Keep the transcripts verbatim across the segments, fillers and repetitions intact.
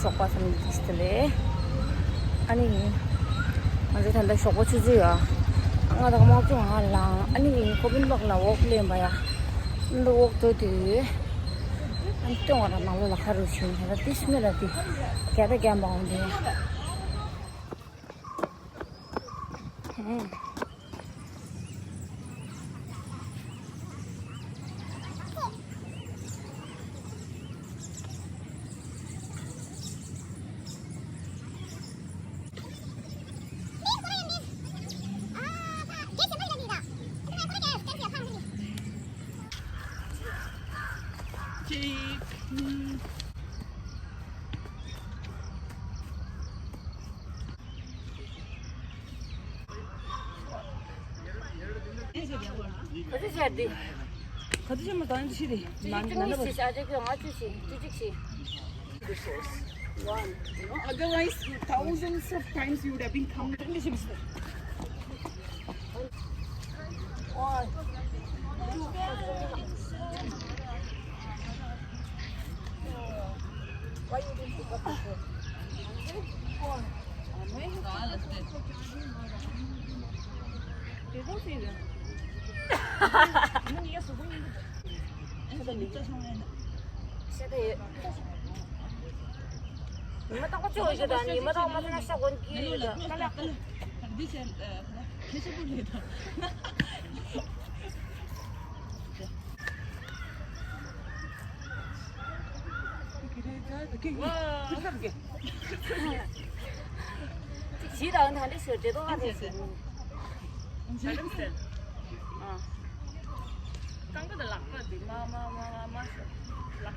ཞོགས་པ་ཚང་མ་ལ་བདེ་ལེགས། ཨ་ནི། ང་ཚོ་ད་ལྟ་ཞོགས་པ་ཆུ་ཚོད་ཡ། ང་དང་དམག་སྤྱི་ང་ལངས། ཨ་ནི་ཀོ་བིན་པག་ལ་ཝོག་ལེན་པ་ཡ། འདི་ཝོག་འགྲོ་དུས། ཨ་ནི་སྟོན་བ་ར་ནང་ལོགས་ལ་ཁ་རུ་ཕྱིན་ད་ལྟ་ཏིས་མེད་ལ་ཏི། རྒྱ་ད་རྒྱ་མ་འོང་དེ། ག་ཚོད་བྱས་འདི། ག་ཚོད་བྱས་མ་གཏོགས་ཤི་རེད། མ་ན་ན་བ། ཅི་ཞིག་ཨ་ཅེ་ཁྱོད་ང་ཅི་ཞིག་ཅི་ཅིག་ཞིག Otherwise, thousands of times you would have been come. Why you didn't pick up the phone? They don't say that. ཉི་མ་རྟག་པར་ཚོད་འོས་ཤོད་དང་ཉི་མ་རྟག་པར་ཚོད་ན་ཤ་གོན་གྱི་ཡོད་ད། ཅིག་ཞིག་དང་ད་འདྲ་ཞིག་འདྲེ་ཏོག་ཨ་འདྲ་ཞིག་ཨ། རྐང་པ་དང་ལག་པ་འདི་མ་མ་མ་མ་མ་ཞོག་ལག་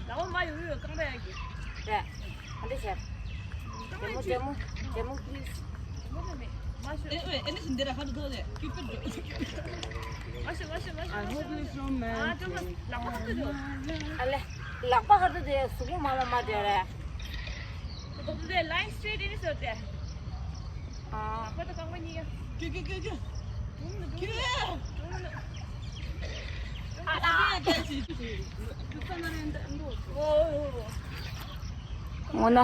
ལག་པ་མ་ཡོང་ཡོང་རྐང་པ་ཡག་གི་རེད། ཨ་འདི་བྱས། རྐང་པ་ཡག་གི་རྒྱལ་མོ་རྒྱལ་མོ་རྒྱལ་མོ་please། མ་ཞོག་ཨེ་ཨེ་ཨེ་ནི་ཞིག་འདི་ར་ཧ་ཏུ་ཐོག་ལེ་ཀི་པེ་འགྲོ། མ་ཞོག་མ་ཞོག་མ་ཞོག I hope it's romantic. ཨ་ལག་པ་ཧ་ཏུ་འགྲོ། ཨ་ལེ། ལག་པ་ཧ་ཏུ་དེ་གཟུགས་པོ་མ་མ་མ་འདྲ་རེད། ལག་པ་དེ་line straight ཨེ་ནི་ཞོག་དེ། ཨ། ཁོ་ད་རྐང་པ་གཉིས་ཀ་ཀྱུ་ཀྱུ་ཀྱུ་ཀྱུ། ཀྱུ། ཨ་ལ། འོ་ན།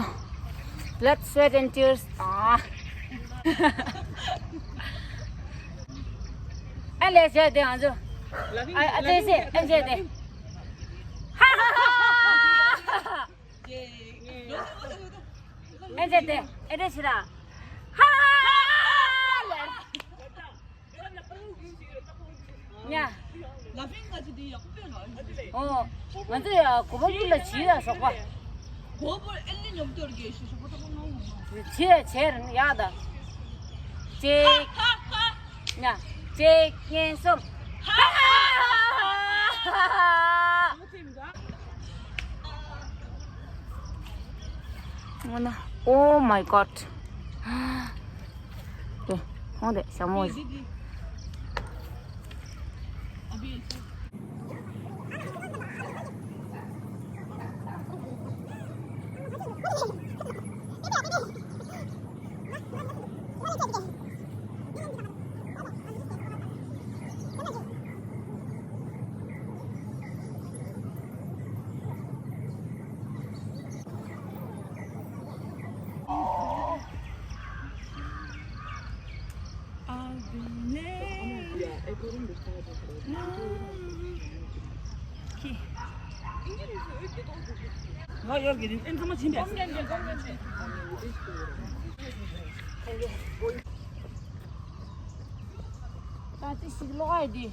Blood, sweat and tears. ཨ། ཨ་ལས་བྱས་དེ་ང་ཚོ། ཨ་ཨ་ཙེ་ཙེ་ཨ་ཙེ་དེ། ཧ་ཧ་ཧ། ཨེ་འདྲ་དེ། ཨེ་འདྲ་ཞིག་ར། ཧ། ཉ། ཨོ། ང་ཚོ་ཡ་གོ་བ་ཀུན་ལ་བྱིས་ལ་སོགས་པ། གོ་བ་ཨེ་ལི་ཉོབ་ཏོར་གེ་ཞིག་སོགས་པ་ད་གོ་ང་འོང་མ། བྱིས་ལ་བྱས་ར་ཡག་ད། ཅིག་ཉ། གཅིག་གཉིས་གསུམ། འོ་ན། Oh my God. དེ། ཧོང་དེ་ཞྭ་མོ། ང་ཡོད་གི་རིན་ཨེན་ཚང་མ་ཕྱིན་པས། ད་ཅི་ཞིག་ལོག་ཨ་ཡི་འདི།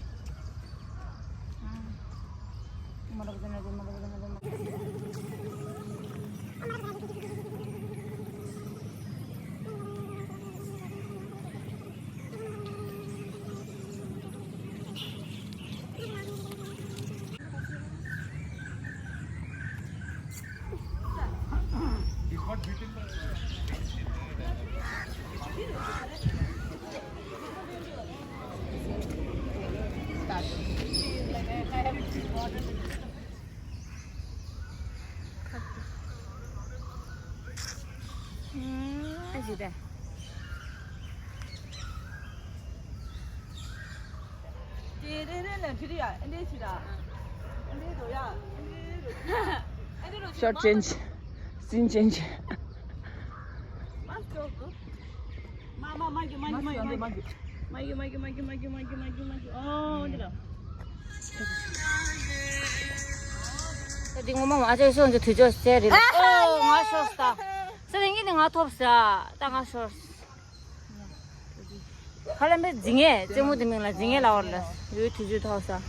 Short change. འཛིན་ཅན་ཅན། ད་འདི་ངོ་མ་ང་ཅག་ཤོག་འདི་དུས་ཚོད་ཟེར་རེད། ཨོ་ང་ཤོར་ས། ས་རིང་གི་ནི་ང་ཐོབ་ས། ད་ང་ཤོར། ཁ་ལམ་པའི་རྫིང་ངེ་རྩེད་མོ་དེ་མིང་ལ་རྫིང་ངེ་ལ་བར་ལ་ཡོད་དུས་ཚོད་ཐོག་ས།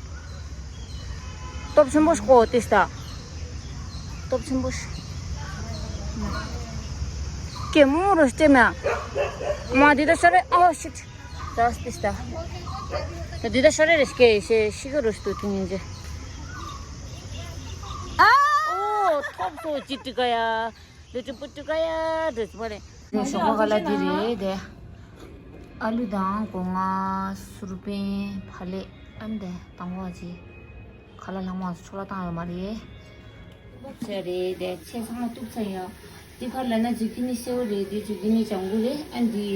སྟོབས་ཆེན་པོ་ཞིག་ཨོ་ཏིས་ད། སྟོབས་ཆེན་པོ་ཞིག་ཀེ་མོ་རོ་སྟེ་མ། མ་དེ་ད་ཤ་རེ་ཨོ་ཤིཊ། ད་སྟིས་ད། ད་དེ་ད་ཤ་རེ་རེ་སྐེ་ཤེ་ཤི་ག་རོ་སྟོ་ཐུང་ཡིན་ཅེ། ཨོ་ཐོབ་སོ་ཅི་ཏི་ཀ་ཡ། ལུ་ཅི་པུ་ཏི་ཀ་ཡ་འདྲ་ཅི་པ་རེད། ཞོགས་པ་ག་ལ་དེ་རེད་དེ། ཨ་ལུ་དང་སྒོ་ང་སུར་པན་ཕ་ལེ་ཨན་དེ་དང་བ་ཅི། ཁ་ལ་ལྷག་མ་ཆོ་ལ་བཏང་ཡོད་མ་རེད། བྱས་རེད་དེ་ཆེ་ཚང་མ་གཏུབ་ཚར་ཡོད། འདི་ཕར་ལ་ན་ཛུ་ཀི་ནི་སེའུ་རེད། འདི་ཛུ་ཀི་ནི་ལྗང་གུ་རེད། ཨ་འདི་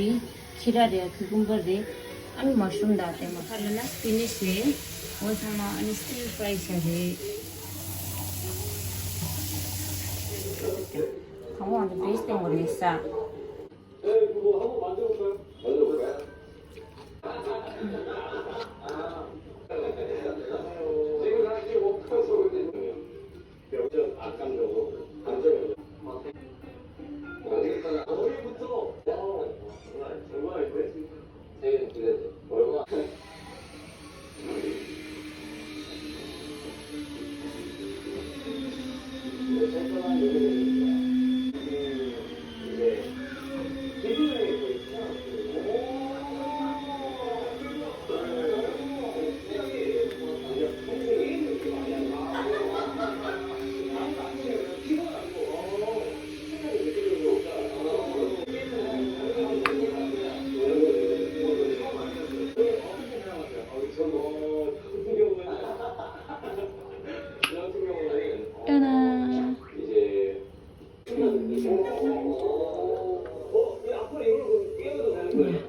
ཁི་ར་རེད། ཁུ་ཀུམ་བར་རེད། ཨ་ནི་མ་ཤུམ་དང་དེ་མ་ཕར་ལ་ན་སི་པི་ནེཆ་རེད། འོ་ཚང་མ་ཨ་ནི་སི་ཊི་རི་ཕ་རའི་བྱས་རེད། དང་པོ་ང་ཚོ་བེ་སི་སྟོན་དགོས་རེད་ས།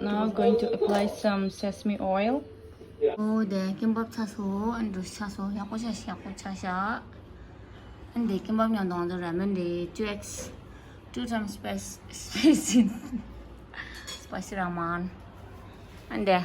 Now going to apply some sesame oil. ཨོ་དེ་ཀིམ་པབ་ཆགས་སོ། ཨ་འདྲ་ཆགས་སོ། ཡག་པོ་ཆགས་ཤག་ཡག་པོ་ཆགས་ཤག་ཨ་འདི་ཀིམ་པབ་མཉམ་དུ་ང་ཚོ་ར་མེན་རེད། two X, two times spice, spicy, spicy ramen. ཨ་འདི།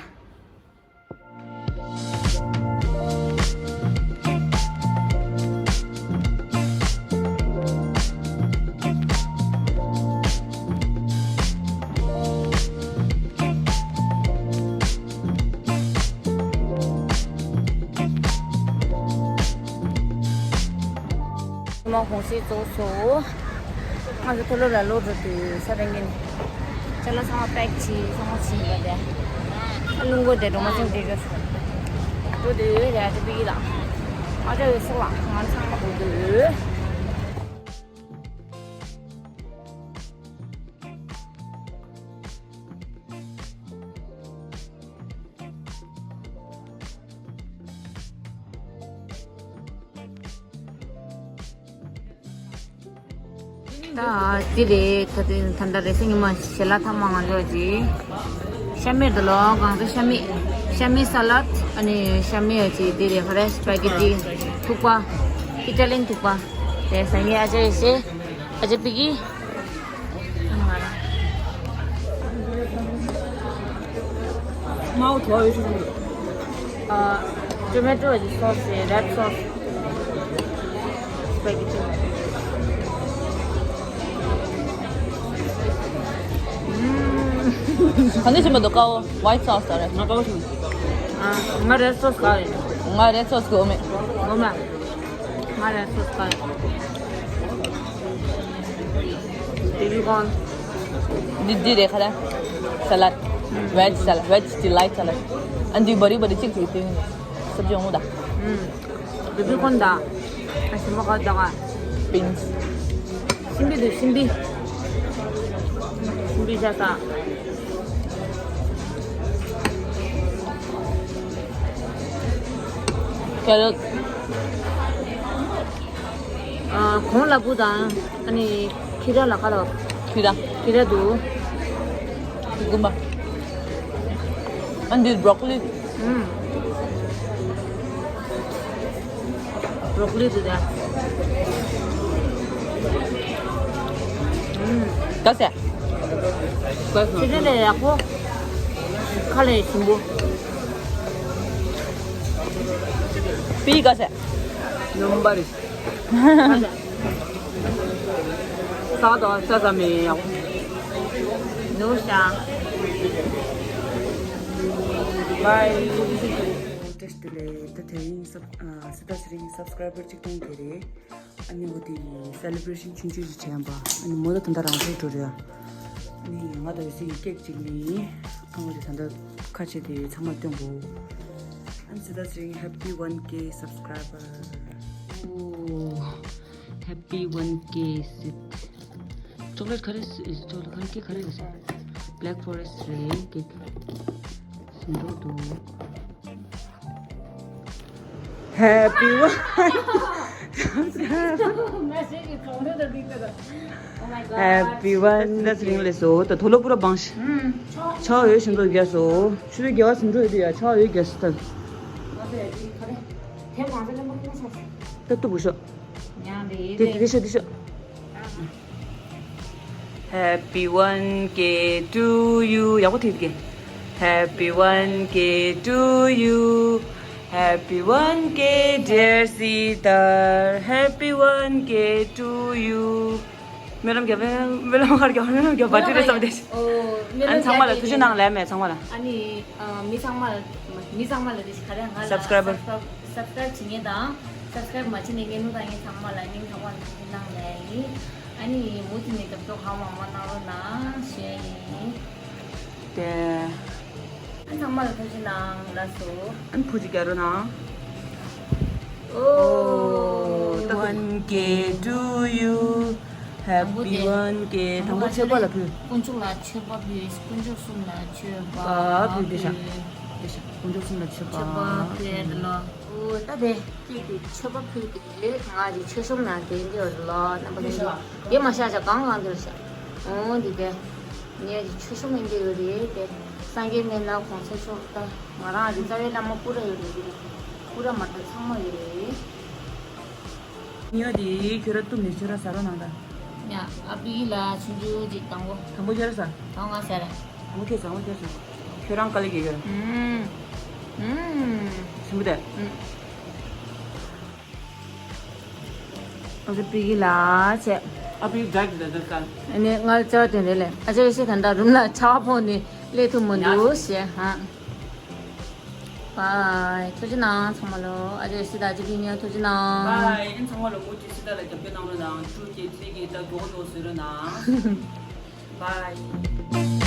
མ་གུང་སེང་རྫོགས་སོང་། ང་ཚོ་མཐོ་སློབ་ལ་ལོག་འགྲོ་དུས་ས་ར་ངན། ཅ་ལག་ཚང་མ་པེག་བྱས་ཚང་མ་ཕྱིན་པ་དེ། ཨ་རླུང་སྒོ་དེ་འགྲོ་མ་སོང་དེ་འགྲོ་སོང་། འགྲོ་དུས་རེད་ཨ་ཅེ་པི་ཡི་ལ། ཨ་ཅག་ཡོད་སོང་ལ་ང་ཚང་མ་འགྲོ་དུས། ད་དེ་རེད། ད་དེ་ད་ལྟ་རེས་གཟའ་ཉི་མ་ཞལ་ལག་ཐེངས་མ་ང་ཚོ་ཅིག་ཤ་མེད་དུ་ལོ་གང་ཚོ་ཤ་མེད། ཤ་མེད་ས་ལད། ཨ་ནི་ཤ་མེད་ཅིག་དེ་རེད། ཧ་རེ་སི་པ་གེ་ཊི་ཐུག་པ། ཨི་ཊ་ལི་ཡན་ཐུག་པ། དེ་ཟ་ངེ་ཨ་ཅེ་ཡེ་ཤེ། ཨ་ཅེ་པི་གི། མའོ་ཐོ་ཡོ་ཤི་ཨ། ཊོ་མེ་ཊོ་ཨ་ཅེ་སོ་སི་རེཌ་སོ་སི། སི་པ་གེ་ཊི། ག་འདྲ་བྱེད་མ་འདུག་ཀའོ། ཝའི་ཊི་སོ་སི་རེད། ང་ཀའོ་ཞིག་ཨ། ང་རེཌ་སོ་སི་ག་རེད། ང་རེཌ་སོ་སི་གི་འོ་མེད། འོ་མ། ང་རེཌ་སོ་སི་ག་རེད། བེ་བི་ཀོན། འདི་འདི་རེད་ཁ་ར། ས་ལད། ཝེཇ་ས་ལད། ཝེཇ་ཌི་ལའིཊ་ས་ལད། ཨ་འདི་བ་རི་བ་རི་གཅིག་གཅིག་དེ་སབ་ཇི་འོང་ད། ཨུམ། བེ་བི་ཀོན་ད། ཨ་ཞིམ་པོ་ག་ད་ག་བིན་སི། ཤིམ་པི་འདུག་ཤིམ་པི། ཤིམ་པི་ཤ་ས། ཀེ་རོཊ། ཨ། གོང་ལ་བུ་དང་། ཨ་ནི་ཁི་ར་ལ་ཁ་ལ། ཁི་ར། ཁི་ར་འདུག་གུ་ཀུམ་བར། ཨ་འདི་བྷྲོ་ཀོ་ལི། ཨུམ། བྷྲོ་ཀོ་ལི་འདུག་ད། ག་ཟེ། ཕྱི་དྲོ་ལས་ཡག་པོ། ཁ་ལས་ཞིམ་པོ། པི་ག་ཟེ། ནམ་པར། ས་དང་ས་ས་མེ་ཡག་པོ། ནུ་ཤ། བཀྲ་ཤིས་བདེ་ལེགས། ད་དེ་རིང་སབ་ཨ་སི་ཏ་ཚེ་རིང་སབ་སི་ཀ་རའི་བར་གཅིག་སྟོང་བརྒལ་རེད། ཨ་ནི་འོ་དེ་སེ་ལེ་བྷ་རེ་ཤན་ཆུང་ཆུང་ཞིག་བྱས་ཡིན་པ། ཨ་ནི་མོ་ད་ད་ལྟ་རང་འཁྲུག་འགྲོ་རེད། ཨ་ནི་ང་དང་ཡོད་སའི་ཀེག་ཅིག་ནི། ཨ་འོ་དེ་ད་ལྟ་ཁ་ཕྱེ་དེ་ཚང་མར་སྟོན་དགོས། I'm Siddha Sring, happy one K subscriber. Oh, happy one K Sid. Chocolate ག་རེ་ཟེར། chocolate ག་རེ། ཀེག་ག་རེ་ཟེར། Black Forest རེད། ཀེག་ཟིན་འགྲོ་འདུག Happy one. Happy one. སི་ཏ་ཚེ་རིང་ལགས་སོ། ད་དུག་ལོག་པུ་ར་བང་ཤི། ཆ་འོད་ཞིམ་པོ་རྒྱས་སོ། ཆུ་ཚོད་བརྒྱད་པ་ཟིན་འགྲོ་ཡོད་དུས་ཡ། ཆ་འོད་རྒྱས་སོ་ད། ད་ཏུ་བུ་ཤོག་དེ་དེ་ཤོག་དེ་ཤོག Happy one K to you. ཡག་པོ་ཐིག་གེ Happy one K to you. Happy one K, dear sister. Happy one K to you. སྨོན་ལམ་རྒྱབ། སྨོན་ལམ་ག་རེ་རྒྱབ། སྨོན་ལམ་རྒྱབ་པ་ཏི་རེ་བསམ་སྟེ། ཨོ། སྨོན་ལམ་རྒྱབ། ཨ་ནི་ཚང་མ་ལ་ཐུགས་རྗེ་གནང་ལབ་མེད་ཚང་མ་ལ། ཨ་ནི་ཨ་མི་ཚང་མ་ལ། མི་ཚང་མ་ལ་དེ་ག་རེ། ང་ལ་སབ་སི་ཀ་རའེ་བར། སབ་སི་ཀ་རའེ་བར་བྱེད་མཁན་དང་སབ་སི་ཀ་རའེ་བར་མ་བྱེད་མཁན་ནུ་དང་ངེད་ཚང་མ་ལ་སྙིང་ཐག་པ་ནས་ཐུགས་རྗེ་གནང་ལབ་ཡིན། ཨ་ནི་མུ་མཐུད་ནས་རྒྱབ་སྐྱོར་གང་མང་མང་གནང་རོགས་གནང་ཞུ་ཡ་ཡིན། དེ། ཨ་ཚང་མ་ལ་ཐུགས་རྗེ་གནང་། ལགས་སོ། ཨ་ནི་ཕུ་ཅིག་རྒྱག་རོགས་གནང་། ཨོ། Happy one K to you. Happy one K. དང་པོ་མཆོད་པ་ལ་ཕུལ། དཀོན་མཆོག་ལ་མཆོད་པ་ཕུལ། དཀོན་མཆོག་གསུམ་ལ་མཆོད་པ་ཕུལ། དེ་བཞག་དེ་བཞག་དཀོན་མཆོག་གསུམ་ལ་མཆོད་པ། མཆོད་པ་ཕུལ་ལོ། ཨོ། ད་དེ་ཀེག་དེ་མཆོད་པ་ཕུལ་དེ་ང་གི་མཆོད་གཤོམ་ནང་དེ་འདི་ཡོད་ལོ། རྣམ་པ་ལྷན་རྒྱས། དེ་མ་བཞག་བཞག་གང་གང་དེ་བཞག་ཨོ་འདི་དེ། ངས་ཀྱི་ཆོས་གཤོམ་ཡིན་པའི་ཡོད་རེད་དེ། སངས་རྒྱས་སྨན་བླ་གོང་ས་མཆོག་དང་ང་རང་གི་རྩ་བའི་བླ་མ་སྐུ་ར་ཡོད་རེད་དེ། སྐུ་ར་མ་གྲྭ་ཚང་མ་ཡོད་རེད། ཉོ་དེ་ཁྱོད་ར་གཏུབ་ནས་ཁྱོད་ར་ཟ་རོགས་གནང་ད། ཡ། ཨ་པི་ལ་ཆུང་ཆུང་ཅིག་དང་པོ། དང་པོ་ཁྱོད་ར་ཟ། དང་ང་ཟ་ར། དང་པོ་ཁྱོད་ཟ། དང་པོ་ཁྱོད་ཟ། ཁྱོད་རང་དཀའ་ལས་ཀྱི་ཡོད་ར། ཨུམ། ཨུམ། ཞིམ་པོ་དེ། ཨུམ། ཨ་ཙི་པི་གི་ལ་བྱས། ཨ་པི་རྒྱག་གི་ད་ད་ད། ཨ་ནི་ང་ལ་བྱ་བ་དོན་རེད་ལས། ཨ་ཅེ་ཤི་ད་ལྟ་རུམ་ལ་ཆར་པ་ཕོག་ནས་སླེབས་ཐུབ་མི་འདུག་ཞེས་ཧང་། བའི། ཐུགས་རྗེ་གནང་ཚང་མ་ལོ། ཨ་ཅེ་ཤི་ད་ཅི་ཕི་ཉོ་ཐུགས་རྗེ་གནང་། བའི། ཨིན་ཚང་མ་ལོ། མུ་ཅི་སི་ད་ལ་རྒྱབ་སྐྱོར་གནང་རོགས་གནང་། ཀྲུ་ཀེ་ཐི་གི་ད་མགྱོགས་མགྱོགས་བཟོས་རོགས་གནང་། བའི།